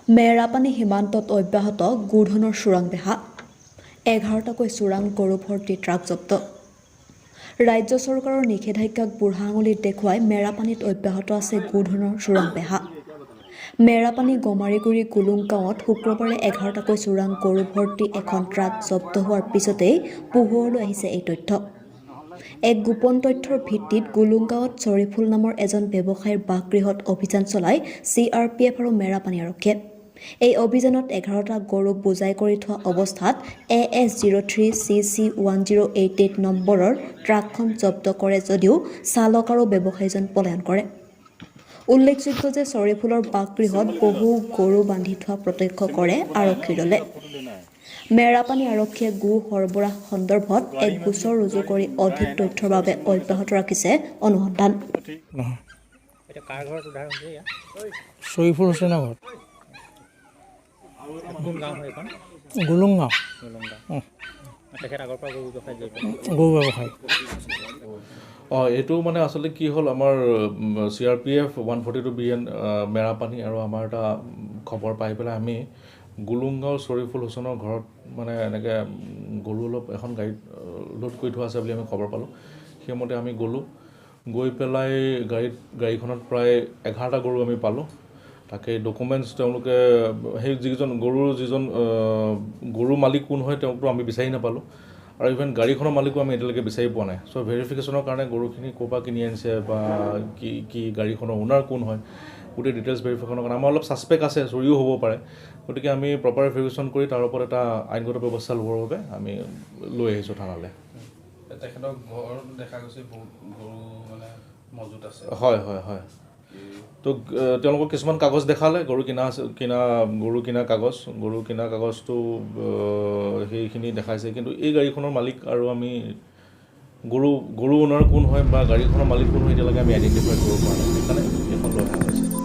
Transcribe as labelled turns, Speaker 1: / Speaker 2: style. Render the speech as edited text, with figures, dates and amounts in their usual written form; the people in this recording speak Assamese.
Speaker 1: মেৰাপানী সীমান্তত অব্যাহত গোধনৰ চোৰাং বেহা। 11টাকৈ চোৰাং গৰু ভৰ্তি ট্ৰাক জব্দ। ৰাজ্য চৰকাৰৰ নিষেধাজ্ঞাক বুঢ়া আঙুলিত দেখুৱাই মেৰাপানীত অব্যাহত আছে গোধনৰ চোৰাং বেহা। মেৰাপানী গমাৰিগুৰি গুলুং গাঁৱত শুক্ৰবাৰে 11টাকৈ চোৰাং গৰু ভৰ্তি এখন ট্ৰাক জব্দ হোৱাৰ পিছতেই পোহৰলৈ আহিছে এই তথ্য। এক গোপন তথ্যৰ ভিত্তিত গুলুং গাঁৱত চৰিফুল নামৰ এজন ব্যৱসায়ীৰ বাসগৃহত অভিযান চলাই চিআৰপিএফ আৰু মেৰাপানী আৰক্ষীয়ে। এই অভিযানত 11টা গৰু বোজাই কৰি থোৱা অৱস্থাত AS 03 CC 1088 নম্বৰৰ ট্ৰাকখন জব্দ কৰে যদিও চালক আৰু ব্যৱসায়ীজন পলায়ন কৰে। উল্লেখযোগ্য যে চৰিফুলৰ বাসগৃহত বহু গৰু বান্ধি থোৱা প্ৰত্যক্ষ কৰে আৰক্ষীৰ দলে। মেৰাপানী আৰক্ষীয়ে গো সৰবৰাহ সন্দৰ্ভত এক গোচৰ ৰুজু কৰি অধিক তথ্যৰ বাবে অব্যাহত ৰাখিছে অনুসন্ধান।
Speaker 2: নহয়।
Speaker 3: এতিয়া কাৰ ঘৰত উদ্ধাৰ হৈছে ইয়াত?
Speaker 2: চৰিফুল হুছেইনৰ ঘৰত।
Speaker 3: কোন গাঁও হয় এইখন?
Speaker 2: গুলুং গাঁও।
Speaker 3: গুলুং গাঁও। তেখেত আগৰ পৰা গৰু ব্যৱসায়ত জড়িত?
Speaker 2: গৰু ব্যৱসায়ী।
Speaker 4: অঁ, এইটো মানে আচলতে কি হ'ল, আমাৰ CRPF 142 BN Merapani আৰু আমাৰ এটা খবৰ পাই পেলাই আমি গুলুংগাঁও চৰিফুল হুছেইনৰ ঘৰত মানে এনেকৈ গৰু অলপ এখন গাড়ীত লোড কৰি থোৱা আছে বুলি আমি খবৰ পালোঁ। সেইমতে আমি গ'লোঁ, গৈ পেলাই গাড়ীখনত প্ৰায় 11টা গৰু আমি পালোঁ। তাকে ডকুমেণ্টছ তেওঁলোকে সেই যিজন গৰুৰ যিজন গৰু মালিক কোন হয়, তেওঁকতো আমি বিচাৰি নাপালোঁ আৰু ইভেন গাড়ীখনৰ মালিকো আমি এতিয়ালৈকে বিচাৰি পোৱা নাই। চ' ভেৰিফিকেশ্যনৰ কাৰণে গৰুখিনি ক'ৰ পৰা কিনি আনিছে বা কি কি গাড়ীখনৰ অ'নাৰ কোন হয়, গোটেই ডিটেইলছ ভেৰিফিকেশ্যনৰ কাৰণে আমাৰ অলপ ছাছপেক্ট আছে, চুৰিও হ'ব পাৰে। গতিকে আমি প্ৰপাৰ ভেৰিফিকেশ্যন কৰি তাৰ ওপৰত এটা আইনগত ব্যৱস্থা ল'বৰ বাবে আমি লৈ আহিছোঁ থানালৈ।
Speaker 5: তেখেতৰ ঘৰত দেখা গৈছে বহুত গৰু মানে মজুত আছে।
Speaker 4: হয়, তো তেওঁলোকক কিছুমান কাগজ দেখালে, গৰু কিনা আছে, কিনা গৰু কিনা কাগজ, গৰু কিনা কাগজটো সেইখিনি দেখাইছে। কিন্তু এই গাড়ীখনৰ মালিক আৰু আমি গৰু অ'নাৰ কোন হয় বা গাড়ীখনৰ মালিক কোন হয়, এতিয়ালৈকে আমি আইডেণ্টিফাই কৰিব পৰা নাই। সেইকাৰণে এইখন লৈ অহা হৈছে।